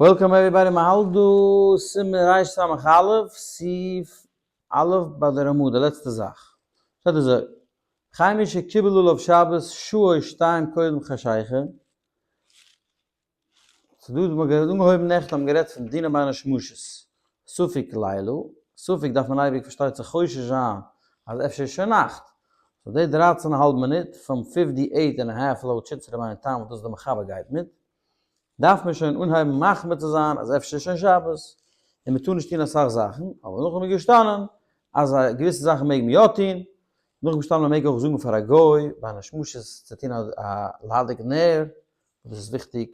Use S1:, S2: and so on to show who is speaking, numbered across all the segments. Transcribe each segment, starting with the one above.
S1: Welcome everybody, מ'האלט דא סימן רס"א, סעיף א' ביי די רמ"א, די לעצטע זאך. שטייט אזוי, וכן מי שקיבל עליו שבת שעה או שתיים קודם חשיכה, ס'דא מ'האט אנגעהויבן נעכטן האט מען גערעדט פון דיני בין השמשות, ספק לילה, ספק דארף מען אייביג פארשטייט זיך חושש זיין אז אפשר איז שוין נאכט, so די דרייצן אהאלב מינוט פון fifty eight and half לויט שיטת רבינו תם וואס דאס די מחבר גייט מיט, דארף מען שוין אנהייבן מחמיר צו זיין אז אפשר איז שוין שבת, און מען טאר נישט טון אסאך זאכן, אבער נאכדעם איז געשטאנען אז א געוויסע זאכן מעג מען יא טון, נאכדעם געשטאנען מען מעג אויך זאגן פאר א גוי בין השמשות צו טון א להדליק נר, וואס דאס איז וויכטיג,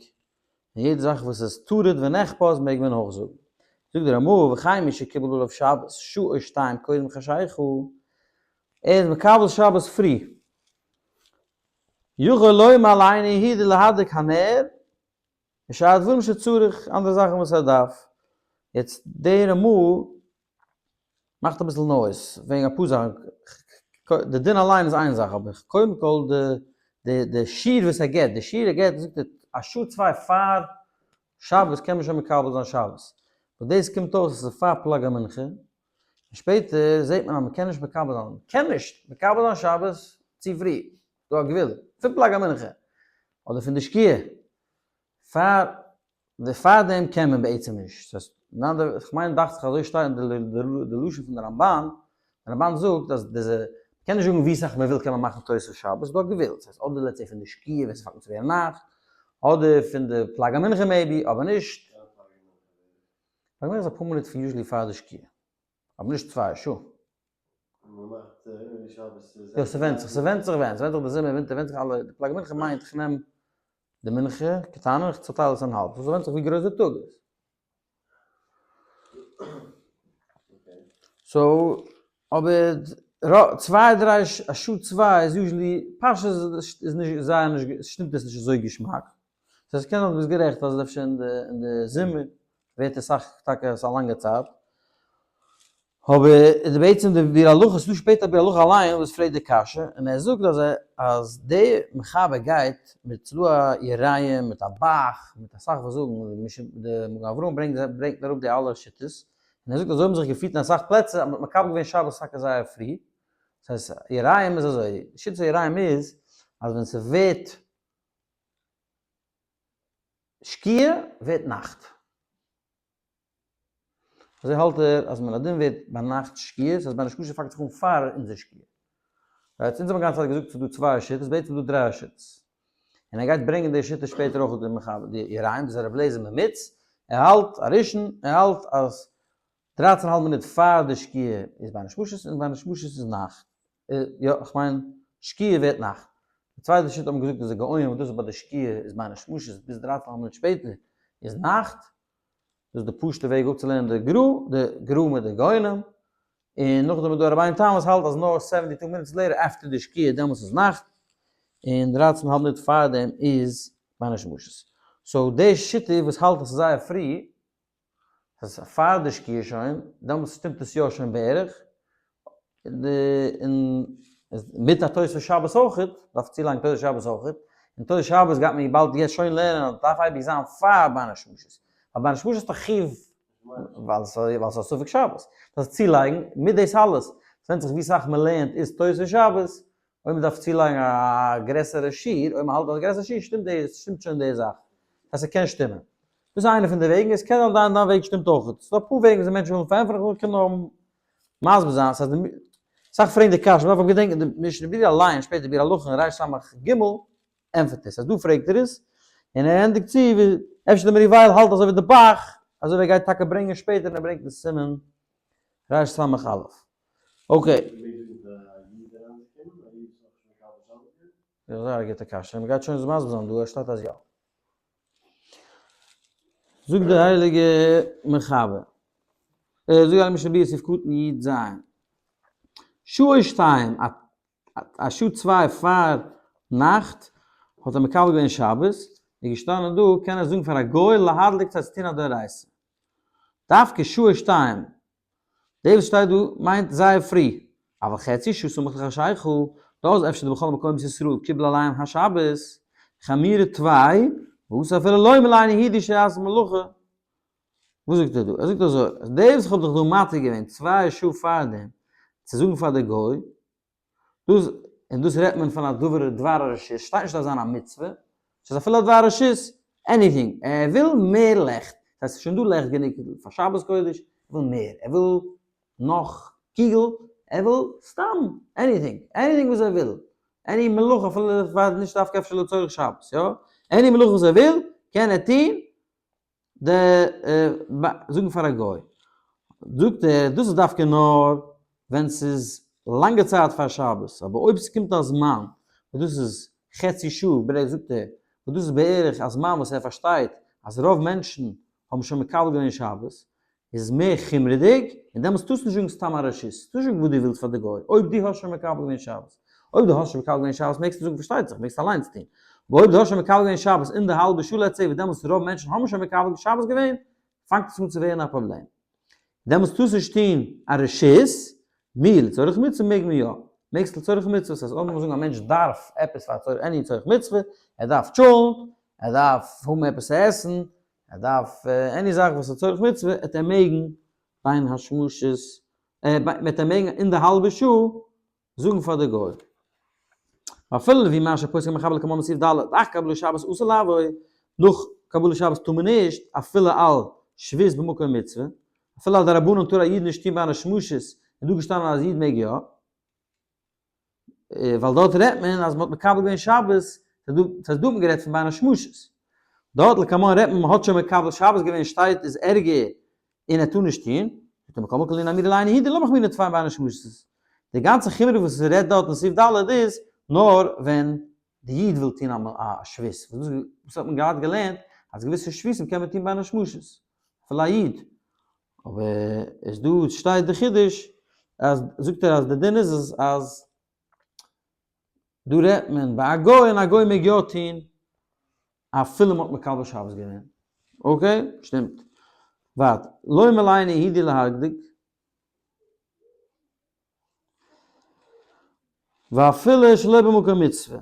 S1: און יעדע זאך וואס איז טרוד ונחפז מעג מען אויך זאגן. זאגט דער רמ"א, וכן מי שקיבל עליו שבת שעה או שתיים קודם חשיכה, ער איז מקבל שבת פרי, יכול לומר לאינו יהודי להדליק הנר, ושאר דברים שצריך, אנדערע זאכן וואס ער דארף. יעצט די רמ"א מאכט אביסל noise וועגן אפאר זאכן, די דין אליין איז איין זאך, אבער קודם כל די די שיעור וואס ער געבט, די שיעור ער געבט זאגט ער א שעה צוויי פאר שבת קען מען שוין מקבל זיין שבת, וואס דאס קומט אויס אז ס'איז פאר פלג המנחה, און שפעטער זעט מען אז מ'קען נישט מקבל זיין, מ'קען נישט מקבל זיין שבת צו פרי, דא א גבול, פון פלג המנחה, אדער פון די שקיעה, פאר די פאר דעם קען מען בעצם נישט, ס'הייסט, אין אנדערע, כ'מיין דאכט זיך אזוי שטייט אין די לשון פון די רמב"ן, די רמב"ן זאגט אז די מ'קען נישט זאגן ווי סאך מ'וויל קען מען מאכן תוספות שבת, ס'דא א גבול, ס'הייסט אדער let's say פון די שקיעה ווען ס'פאנגט אן צו ווערן נאכט, אדער פון די פלג המנחה maybe, אבער נישט. פלג המנחה איז אפאר מינוט פון usually פאר די שקיעה, אבער נישט צוויי שעה. יא ס'ווענדט זיך, ס'ווענדט זיך ווען, ס'ווענדט זיך די זומער ווינטער ווענדט זיך אלע, די פלג המנחה מיינט איך נעם די מנחה קטנה איך צוטייל עס אין האלב, so ס'ווענדט זיך ווי גרויס די טאג איז. So אבער צוויי דריי א שעה צוויי איז usually פשט איז נישט זייער נישט שטימט עס נישט אזוי געשמאק. So עס קען זיין דו ביסט גערעכט אז אפשר אין די זומער ווערט עס סאך טאקע עס א לאנגע צייט. אבער די בעצם די ביאור הלכה, ס'דא שפעטער א ביאור הלכה אליין וואס פרעגט די קשיא, און ער זאגט אז אז די מחבר גייט מיט ס'דא א יראים מיט א ב"ח מיט אסאך וואס זאגן, די מגן אברהם ברענגט ברענגט אראפ די אלע שיטות, און ער זאגט אזוי האבן זיך געפירט אין אסאך פלעצער אז מ'האט מקבל געווען שבת טאקע זייער פרי, דאס הייסט יראים איז אזוי, שיטת היראים איז אז ווען ס'ווערט שקיעה ווערט נאכט. אזוי האלט ער אז מן הדין ווערט ביינאכט שקיעה, ס'הייסט בין השמשות פאנגט זיך אן פאר אונזער שקיעה. Right, אונז האבן גאנצע צייט געזאגט ס'איז דא צוויי שיטות, בעצם איז דא דריי שיטות. און ער גייט ברענגען די שיטה שפעטער אויך די מחבר, די יראים, דאס איז רבי אליעזר ממיץ, ער האלט, א ראשון, ער האלט אז דרייצן האלב מינוט פאר די שקיעה איז בין השמשות און בין השמשות איז נאכט. יא, איך מיין שקיעה ווערט נאכט. די צווייטע שיטה האט מען געזאגט איז די גאונים וואס דאס איז ביי די שקיעה איז בין השמשות ביז דרייצן האלב מינוט שפעטער איז נאכט. דאס איז די פשוט'ע וועג אפצולערנען די גר"א, די גר"א מיט די גאונים. און נאכדעם איז דא רבינו תם וואס האלט אז נאר seventy two minutes later after די שקיעה דעמאלטס איז נאכט, און דרייצן האלב מינוט פארדעם איז בין השמשות. So די שיטה וואס האלט אז ס'איז זייער פרי, אז פאר די שקיעה שוין, דעמאלטס שטימט עס יא שוין בערך, און מיט א תוספות שבת אויכעט, דארף צולייגן תוספות שבת אויכעט, און תוספות שבת גייט מען באלד יעצט שוין לערנען אז דארף אייביג זיין פאר בין השמשות, ווייל בין השמשות איז דאך חיוב ווייל ס'איז א ספק שבת, דארף צולייגן מיט דאס אלעס, ס'ווענדט זיך ווי סאך מ'לערנט איז תוספות שבת, אויב מ'דארף צולייגן א גרעסערע שיעור, אויב מ'האלט אז א גרעסערע שיעור שטימט די, שטימט שוין די זאך. אז ס'קען שטימען. דאס איז איינע פון די וועגן, עס קען זיין דיין דיין וועג שטימט אויך. ס'איז דא אפאר וועגן וויאזוי מענטשן ווילן פארענטפערן, איך קען נאר מסביר זיין, ס'הייסט די, אסאך פרעגן די קשיא, מ'דארף אבער געדענקען די משנה ברורה אליין, שפעטער ביאור הלכה אין רס"ג, ענטפערט עס, אז דא פרעגט ער עס, און ער ענדיגט צו, ווי אפשר די מהר"י וייל האלט אזוי ווי די ב"ח, אזוי ווי ער גייט טאקע ברענגען שפעטער און ער ברענגט אין סימן רס"א. Okay. זייער א גוטע קשיא, מ'גייט שוין מסביר זיין דא, עס שטייט אז יא. זאגט דער הייליגער מחבר, זאגט דער משנה ברורה סעיף קטן י"ז, שעה שתיים, א שעה צוויי פאר נאכט האט ער מקבל געווען שבת, איז געשטאנען דא קען ער זאגן פאר א גוי להדליק צו טון א דאורייתא. דווקא שעה שתיים די וואס שטייט דא מיינט זייער פרי, אבל חצי שעה סמוך לחשיכה, דאז אפשר דבכל מקומות ישראל קיבל עליהם השבת, חמירא טפי, ואסור אפילו לומר לאינו יהודי שיעשה מלאכה. וואס זאגט ער דא? ער זאגט אזוי, אז דאס וואס איך האב דיך דא מתיר געווען 2 שעה פארדעם צו זאגן פאר די גוי, דאס, און דאס רעדט מען פון א דבר דבר הרשות, שטייט נישט דארף זיין א מצוה, ס'איז אפילו א דבר הרשות, anything, ער וויל מער לעכט, דאס הייסט ס'איז שוין דא לעכט גענוג פאר שבת קודש, ער וויל מער, ער וויל נאך קוגל, ער וויל סתם anything, anything וואס ער וויל, any מלאכה אפילו פאר נישט דווקא אפשר לצורך שבת, יא, any מלאכה וואס ער וויל, קען ער טון, די זאגן פאר א גוי, זאגט ער, דאס איז דווקא נאר ווען ס'איז לאנגע צייט פאר שבת, אבער אויב ס'קומט א זמן וואס דאס איז חצי שעה בערך זאגט ער, וואס דאס איז בערך א זמן וואס ער פארשטייט אז רוב מענטשן האבן שוין מקבל געווען שבת, איז מער חומרה'דיג, און דעמאלטס טארסטו נישט זאגן סתם א רשות, טארסט נישט זאגן וואס דו ווילסט פאר די גוי, אויב דו האסט שוין מקבל געווען שבת. אויב דו האסט שוין מקבל געווען שבת מעגסטו זאגן פארשטייט זיך, מעגסט אליינס טון. אבער אויב דו האסט שוין מקבל געווען שבת אין די האלבע שעה let's say וואס דעמאלטס רוב מענטשן האבן שוין מקבל שבת געווען, פאנגט עס אן צו ווערן א פראבלעם. דעמאלטס טארסטו נישט טון א רשות, מיר לצורך מצוה מעג מען יא. מעגסט לצורך מצוה, ס'הייסט אויב לאמיר זאגן א מענטש דארף עפעס פאר צורך עני צורך מצוה, ער דארף טשולנט, ער דארף האבן עפעס צו עסן, ער דארף any זאך וואס איז צורך מצוה, עט ער מעגן בין השמשות, וועט ער מעגן אין די האלבע שעה זאגן פאר די גוי. אפילו ווי מה שפוסק המחבר לקמן בסעיף ד', אך קבלת שבת אסור לעבור, נאך קבלת שבת טאר מען נישט, אפילו על שבות במקום מצוה, אפילו על דרבנן טאר א איד נישט טון בין השמשות, איז דא געשטאנען אז א איד מעג יא. ווייל דארט רעדט מען אז מ'האט מקבל געווען שבת, ס'הייסט דא האט מען גערעדט פון בין השמשות. דארט לקמן רעדט מען מ'האט שוין מקבל שבת געווען שטייט איז ערגער און ער טאר נישט טון, זאגט ער מכל מקום לענין אמירה לעין הידי לא מחמירין טפיים בין השמשות. די גאנצע חומרא וואס עס רעדט דארט אין סעיף ד' איז נאר ווען די איד וויל טון א שבות, וואס האט מען געהאט געלערנט אז געוויסע שבותים קען מען טון בין השמשות, אפילו א איד, אבער איז דא שטייט די חידוש אז זאגט ער אז די דין איז אז דא רעדט מען ביי א גוי און א גוי מעג יא טון אפילו מ'האט מקבל שבת געווען. okay, שטימט. ווארט, לא מלייני הידי להגדיג. ואפילו שלא במקום מצוה.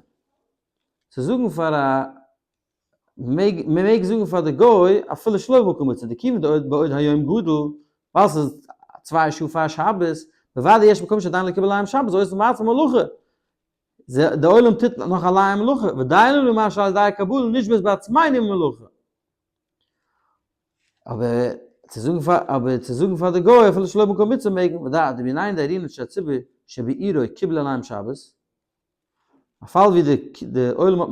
S1: צו זאגן פאר א מעג מען מעג זאגן פאר די גוי אפילו שלא במקום מצוה, דכיון דעוד בעוד היום גדול, ווייל ס'איז 2 שעה פאר שבת, בוודאי יש מקום שעדיין לא קיבל עליהם שבת, עושים מעצמם מלאכה. די עולם טוט נאך אליין מלאכה, ודי לנו מה שעל ידי הקבלה נשבית בעצמינו מלאכה. אבער צו זאגן פאר אבער צו זאגן פאר די גוי אפילו שלא במקום מצוה מעג מען, ודע דבעניין דארינן שהציבור שבעירו קיבל עליהם שבת, א פאל ווי די די עולם האט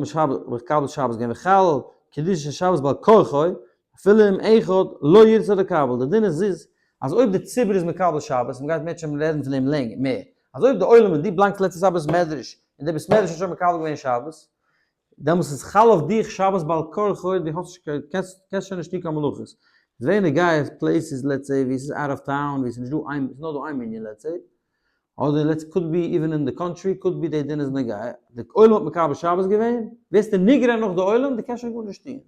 S1: מקבל שבת געווען וחל קדושת שבת בעל כרחו, אפילו אם אחד לא ירצה לקבל, די דין איז איז אז אויב די ציבור איז מקבל שבת, מ'גייט מער שוין רעדן פון דעם לענגער מער, אז אויב די עולם און דו בלאנגסט לעצטע שבת מדרש, און די בית מדרש האט שוין מקבל געווען שבת, דעמאלס איז חל אויף דיך שבת בעל כרחו, דו האסט נישט קיין, קענסט קענסט שוין נישט טון קיין מלאכות. איז ווען די גייסט places let's say ווי עס איז out of town, ווי עס איז נישט דא איין, עס איז נאר דא איין מנין let's say, אדער let's could be even אין די country, could be די דין איז נוגע, די עולם האט מקבל שבת געווען, ווערסטו נגרר נאך די עולם, דו קענסט שוין גארנישט טון.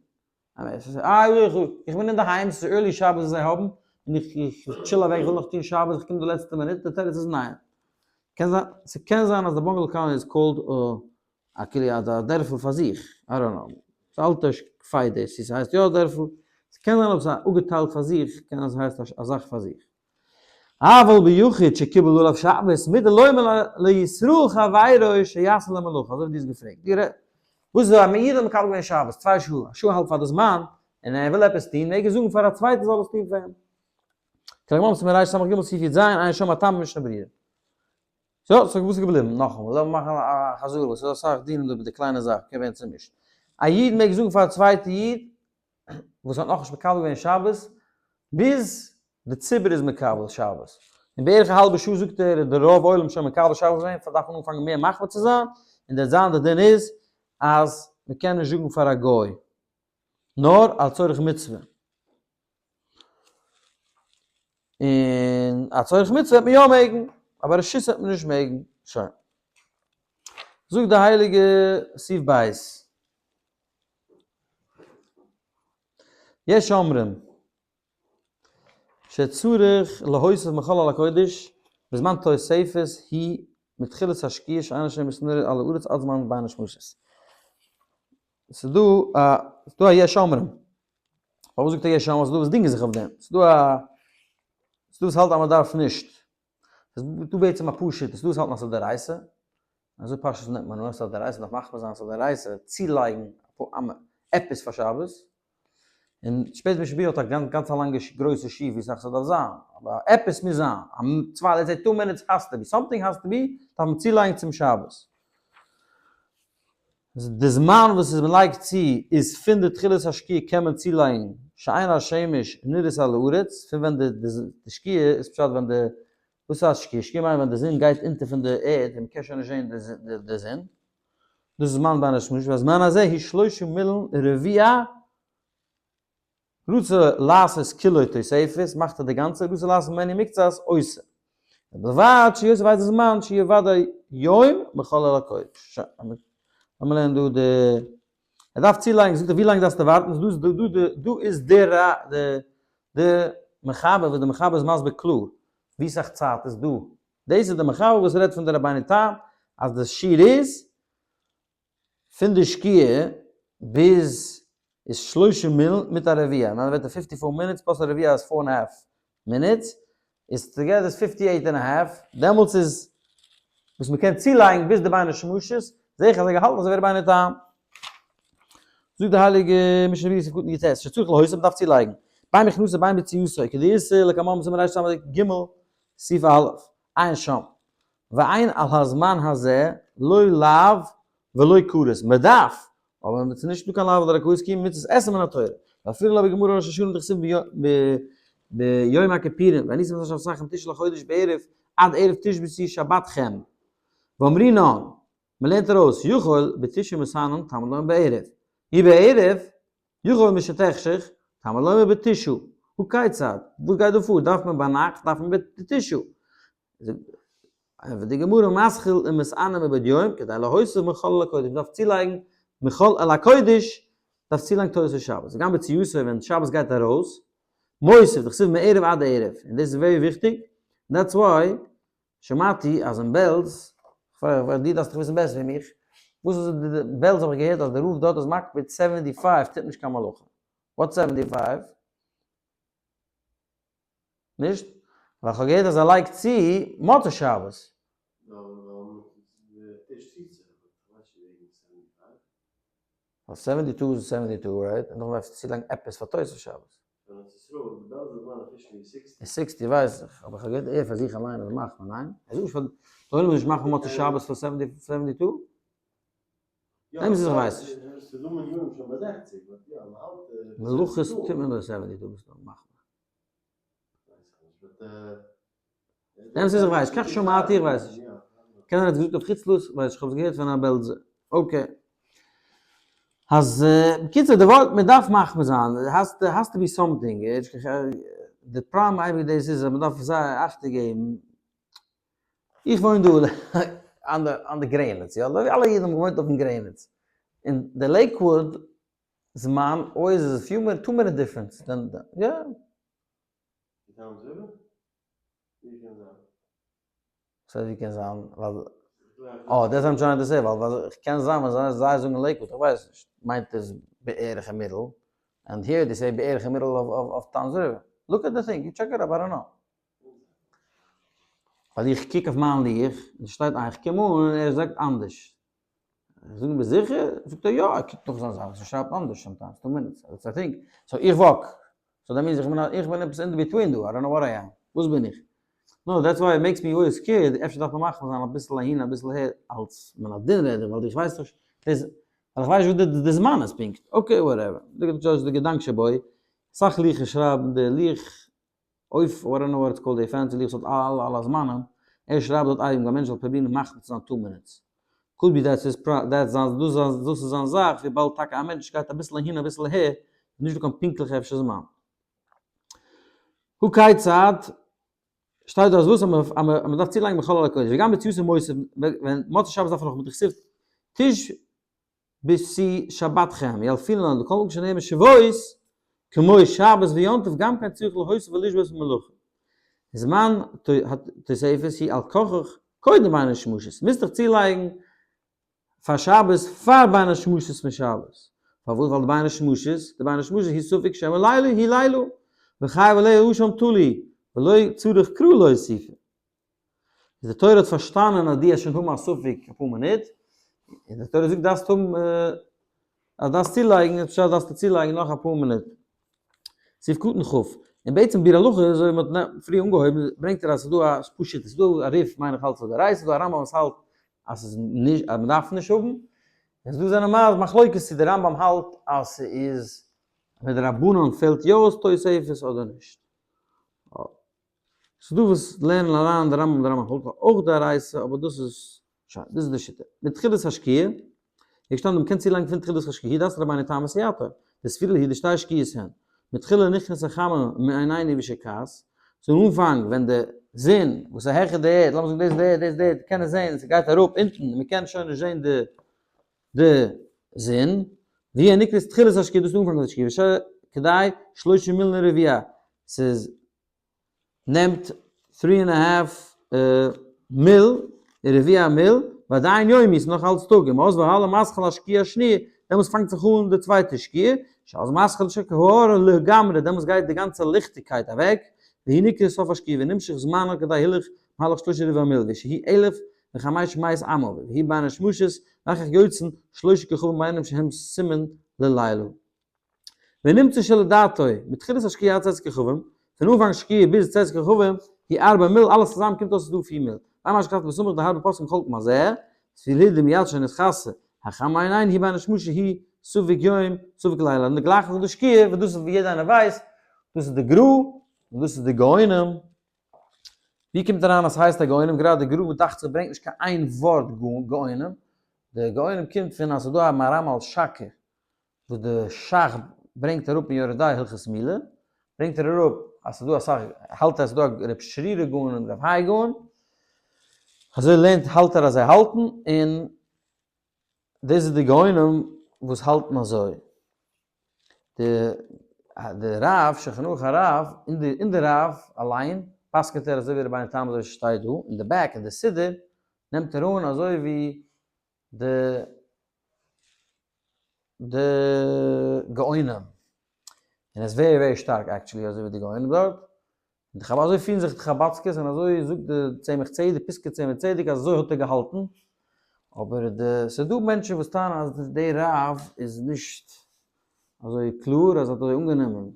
S1: איך בין אינדערהיים, ס'איז early שבת וואס זיי האבן, און איך chill אוועק, איך וויל נאך טון שבת, איך קום די לעצטע מינוט, די תירוץ איז ניין. קען זיין, ס'קען זיין אז די bungalow colony איז called א כאילו א דערפל פאר זיך, I don't know. ס'איז אלטע fight דאס, צו ס'הייסט יא א דערפל, ס'קען זיין אויב ס'איז אפגעטיילט פאר זיך, קען זיין ס'הייסט א זאך פאר זיך. אבל ביחיד שקיבל עליו שבת מותר לומר לישראל חברו שיעשה לו מלאכה, אזוי ווי דו האסט געפרעגט. דו רעדסט, וואס איז א איד האט מקבל געווען שבת 2 שעה, א שעה אהאלב פאר די זמן, און ער וויל עפעס טון, מעג ער זאגן פאר א צווייטן זאל עס טון פאר אים. כלומר, ס'איז מרייש סמך ג' סעיף י"ז, עיין שם הטעם במשנה ברורה. so, so וואס איז געבליבן? נאכאמאל, לאמיר מאכן א חזרה, וואס איז אסאך דינים דא מיט די קליינע זאך, קען ווערן צומישט. א איד מעג זאגן פאר א צווייטע איד, וואס האט נאכנישט מקבל געווען שבת, ביז די ציבור איז מקבל שבת. און בערך א האלבע שעה זאגט ער, איז די רוב עולם שוין מקבל שבת געווען, פאר דארף מען אנפאנגען מער מחמיר צו זיין, און דער זיין די דין איז, אז מען קען נישט זאגן פאר א גוי, נאר על צורך מצוה. און א צורך מצוה וועט מען יא מעגן, אבער רשות וועט מען נישט מעגן. שוין. זאגט די הייליגע סעיף בית. יש אומרים שצריך להוסיף מחול על הקודש בזמן תוספת היא מתחילת השקיעה שאין השם מסנור על הארץ עד זמן בין השמשות. ס'איז דא א, ס'איז דא א יש אומרים. פארוואס זאגט ער יש אומרים? ס'דא וואס דינגען זיך אויף דעם. ס'דא א, ס'דא וואס האלט אז מ'דארף נישט. ס'איז דא בעצם אפאר שיטות. ס'דא וואס האלטן אז ס'איז דאורייתא. אזוי פשטות נעמט מען אן אז ס'איז א דאורייתא, מ'דארף מחמיר זיין אז ס'איז א דאורייתא צולייגן אפאר אמה עפעס פאר שבת. און שפעטער משנה ברורה האט א גאנץ א לאנגע גרויסע שיעור ווי סאך ס'דארף זיין. אבער עפעס מוז זיין. א צוויי let's say two minutes has to be. Something has to be דארף מען צולייגן צום שבת. די זמן וואס איז מ'לייגט צו איז פון די תחילת השקיעה קען מען צולייגן שאין השמש נראית על הארץ, פון ווען די די שקיעה איז פשט ווען די, וואס הייסט שקיעה? שקיעה מיינט ווען די זון גייט אונטער פון די ערד און מ'קען שוין נישט זען די זון, דאס איז זמן בין השמשות, והזמן הזה היא שלושה מילין רביע רצה לעשות כולו תוספת, מאכט ער די גאנצע, רצה לעשות ממנו מקצת, עושה. ובלבד שיוסיף איזה זמן שיהיה ודאי יום מחול על הקודש. לאמיר לערנען דא די, ער דארף צולייגן, זאגט ער ווי לאנג דארפסטו ווארטן, דא איז דא דא איז די די די מחבר וואס די מחבר איז מסביר קלאר ווי סאך צייט איז דא, דאס איז די מחבר וואס רעדט פון די רבינו תם אז די שיעור איז פון די שקיעה ביז איז שלושה מיל מיט א רביע, אין אנדערע ווערטער fifty four minutes plus א רביע איז four and half minutes, איז together איז fifty eight and half, דעמאלטס איז וואס מען קען צולייגן ביז די בין השמשות, זעה איך אז ער געהאלטן אזוי ווי רבינו תם. זאגט די הייליגע משנה ברורה סעיף קטן יט, שצריך להוסיף מען דארף צולייגן, בין בכניסתו בין ביציאתו, כדאיתא לקמן בסימן רס"ג סעיף א', עיין שם. ואין על הזמן הזה לא לאו ולא כרת, מען דארף, אבער עס איז נישט דא קיין לאו אדער כרת כי אם מצות עשה מן התורה, ואפילו לא בגמרא ראש השנה דכתיב ביום הכפירים ועניתם את שבתכם תשעה לחודש בערב עד ערב תשבתו שבתכם, ואמרינן, מען לערנט ארויס יכול בתשעה מסנן תלמוד לומר בערב, אי בערב יכול משתחשך, תלמוד לומר בתשעה, הא כיצד, וואס גייט דא פאר, דארף מען ביינאכט דארף מען בתשעה, ענטפערט די גמרא מתחיל ומתענה מבעוד יום כדי להוסיף מחול על הקודש, מ'דארף צולייגן מחול על הקודש, דארף צולייגן תוספות שבת, וגם ביציאתו ווען שבת גייט ארויס, מוסיף, דכתיב מערב עד ערב, און דאס איז very וויכטיג, that's why שמעתי אז אין בעלז, כ'ווייס דו דארפסט דאך וויסן בעסער ווי מיך, וואס איז די בעלז האב איך געהערט אז די רב דארט איז מקפיד seventy five טוט נישט קיין מלאכה, what seventy five? נישט? ווייל כ'האב געהערט אז ער לייגט צו מוצאי שבת. ווייל seventy two איז seventy two right? און נאכדעם דארפסטו צולייגן עפעס פאר תוספות שבת. איז sixty ווייס איך, אבער כ'האב געהערט ער פאר זיך אליין אז מאכט מען, ניין? ער זאגט נישט פאר די עולם נישט מאכן מוצאי שבת פאר seventy two? נעם זיך ווייס נישט. מלאכות טוט מען ביי seventy two מסתמא מאכט מען. נעם זיך ווייס, כך שמעתי איך ווייס נישט. קיינער האט געזאגט אויף חוץ לארץ, ווייס איך האב עס געהערט פון א בעלזער. Okay. אז בקיצור די ווארט מען דארף מחמיר זיין, has has to be something, די פראבלעם אייביג דאס איז אז מען דארף זייער אכטונג געבן, איך וואוין דא אן די גרעניץ, יא, אזוי ווי אלע אידן האבן געוואוינט אויפן גרעניץ, און די לעיקוואוד זמן אויס איז few minute, two minute difference, יא. וואס הייסט ווי קען זיין? ווייל אה that's I'm trying to say ווייל ווייל קען זיין ווען זיי זאגן לעיקוואד איך ווייס נישט מיינט עס בערך אין מידל and here they say בערך אין middle of Toms River look at the thing you check it up I don't know ווייל איך קוק אויף מיין לוח און ס'שטייט איך קום אן און ער זאגט אנדערש איך זאג אים ביסט זיכער? זאגט ער יא, ער קוקט נאך זיין זאך, ער שרייבט אנדערש sometimes, two minutes, that's I think, so איך walk, so that means איך בין איך בין עפעס in between דא, I don't know what I am, וואס בין איך? No, that's why it makes me always scared, אפשר דארף מען מחמיר זיין אביסל אהין אביסל אהער, אלס מן הדין רעד איך, ווייל איך ווייס נישט, דאס, ווייל איך ווייס נישט וואס די זמן איז פונקט, okay whatever, די געדאנק שבו, אסאך לוחות שרייבן די לוח אויף I don't know what it's called די fancy לוח האט אלע אלע זמנים, ער שרייבט דארט אייגן א מענטש זאל פרובירן מחמיר צו זיין two minutes. Could be that's his that's זיין דאס זיין דאס איז זיין זאך וויבאלד טאקע א מענטש גייט אביסל אהין אביסל אהער איז נישט דא קיין פונקטליכע אפשר זמן. הא כיצד שטייט דא אז וואס אז מען דארף צולייגן מחול על הקודש וגם ביציאתו מוסיף ווען מוצאי שבת דארף מען נאך מיט די כתיב תש בשיא שבתכם, ילפינן לכל מקום שנאמר שבות, כמו שבת ויום טוב גם כן צריך להוסיף ולשבות במלאכה. זמן התוספת היא על כרחך קודם בין השמשות, מוזט דיך צולייגן פאר שבת פאר בין השמשות פון שבת. פארוואס? ווייל די בין השמשות, די בין השמשות היא ספק שמא לילה היא לילה, וחייב עליה אשם תלוי, ולא צריך קרא להוסיף. איז די תורה האט פארשטאנען אז דו וועסט שוין האבן א ספק אפאר מינוט, און די תורה זאגט דארפסט האבן אז דארפסט צולייגן, איז פשט דארפסטו צולייגן נאך אפאר מינוט. סעיף קטן כ'. און בעצם ביאור הלכה, אזוי ווי מען האט פריער אנגעהויבן, ברענגט ער אז ס'איז דא א פשוט, ס'איז דא א ריף מיין איך האלט ס'איז דאורייתא, ס'איז דא א רמב ם וואס האלט אז ס'איז נישט אז מ'דארף נישט האבן, און ס'דא זענען מ מחלוקת צו די רמב ם האלט אז ס'איז מדרבנן פעלט יא אויס תוספת אדער נישט. ס'דא וואס לערנען אריין די רמב ם די רמב ם האלט אויך דאורייתא אבער דאס איז שוין דאס איז די שיטה. מתחילת השקיעה איז געשטאנען מ'קען צולייגן פון תחילת השקיעה דאס רבינו תם סייעתא דסבירא להו דשתי שקיעות הן מתחילה נכנס החמה מעינינו ושקעת צום אנפאנג ווען די זון וואס איז העכער די ערד לאמיר זאגן דאס איז די ערד דאס איז די ערד קען עס זען ס'גייט אראפ אונטן און מ'קען שוין נישט זען די די זון והיא נקראת תחילת השקיעה דאס איז די אנפאנג פון די שקיעה ושכדי שלושה מילין ורביע ס'איז נעמט three and a half מיל, רביע מיל, ועדיין יומי, ס'איז נאך אלץ טאג, ומאז והלאה מתחיל השקיעה השני', דעמאלס פאנגט זיך אן די צווייטע שקיעה, שאז מתחיל לשקוע האור לגמרי, דעמאלס גייט די גאנצע ליכטיגקייט אוועק, והיא נקראת סוף השקיעה, ונמשך זמנה כדי הילוך מהלך שלושה רבע מיל, ושהיא אלף וחמש מאות אמה, והיא בין השמשות, ואחר כך יוצאין שלושה כוכבים ביינם שהם סימן ללילה. ונמצא שלדעתו, מתחילת השקיעה עד צאת כוכבים, פון אנפאנג שקיעה ביז צאת כוכבים, היא ארבע מיל, אלעס צוזאמען קומט אויס ס'איז דא פיר מיל. מה מה שכתבת בסמוך דהרבה פוסקים חולקים על זה, סביל דמיד שנתכסה, החמה עיניים היא בין השמשה היא ספק יום ספק לילה, און די גלייכן זיך די שקיעה, וואס דאס איז ווי יעדער איינער ווייסט, דאס איז די גרא, און דאס איז די גאונים. ווי קומט אריין אז ס'הייסט א גאונים? גראדע גרא דאכט זיך ברענגט נישט קיין איין ווארט גאונים, די גאונים קומט פון אז ס'איז דא א מהר"ם אלשקר וואס די שך ברענגט אראפ אין יורה דעה הלכות מילה, ברענגט ער אראפ אז ס'איז דא אסאך, האלט ער אז ס'איז דא א רב שרירא גאון און רב האי גאון, אזוי לערנט האלט ער אז זיי האלטן, און דאס איז די גאונים וואס האלטן אזוי. די די רב, שולחן ערוך הרב, אין די אין די רב אליין פסק'נט ער אזוי ווי רבינו תם אזוי שטייט דא, אין די back אין די סידור נעמט ער אן אזוי ווי די די גאונים, און עס איז very very שטארק actually אזוי ווי די גאונים דארט, און די חב אזוי פירן זיך די חבדסקעס און אזוי זאגט די צמח צדק פסקי צמח צדק אז אזוי האט ער געהאלטן, אבער די ס'איז דא מענטשן וואס טענה'ן אז די רב איז נישט אזוי קלאר אז ער האט אזוי אנגענומען,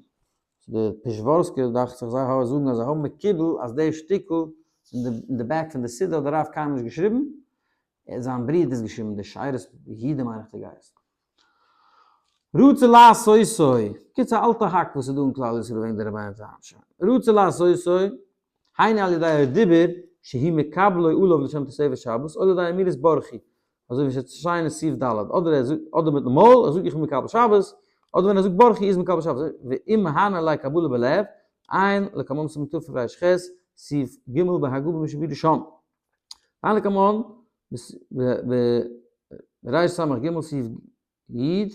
S1: די פשעווארסקער דאכט זיך זיי זאגן אז זיי האבן מקובל אז די שטיקל אין די back פון די סידור האט די רב קיינמאל נישט געשריבן, זיין ברודער איז געשריבן די שארית יהודה מיין איך די גייסט. רוצה לעשותו, קיצור א אלטע האק וואס איז דא אין כלל ישראל וועגן די רבינו תם שוין. רוצה לעשותו, היינו על ידי הדיבור שהיא מקבלו עליו לשם תוספת שבת, או על ידי אמירת ברכי, אזוי ווי ס'איז שיין אין סעיף ד', אדער ער זאגט, אדער מיטן מויל, ער זאגט איך בין מקבל שבת, אדער ווען ער זאגט ברכי איז מקבל שבת, ואם מהנה עלי קבלה בלב, עיין לקמם סימן תר"ח, סעיף ג' בהגה במשבירי שם. תנא קמאן, ברס"ג סעיף י,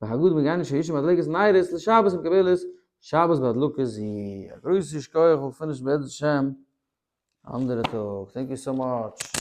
S1: בהגדה מגני שאישה מדליקת נרות לשבת ומקבלת שבת בהדלקה זו. א גרויסע שכוח, we'll finish בעזרת השם אנדערע טאג, thank you so much.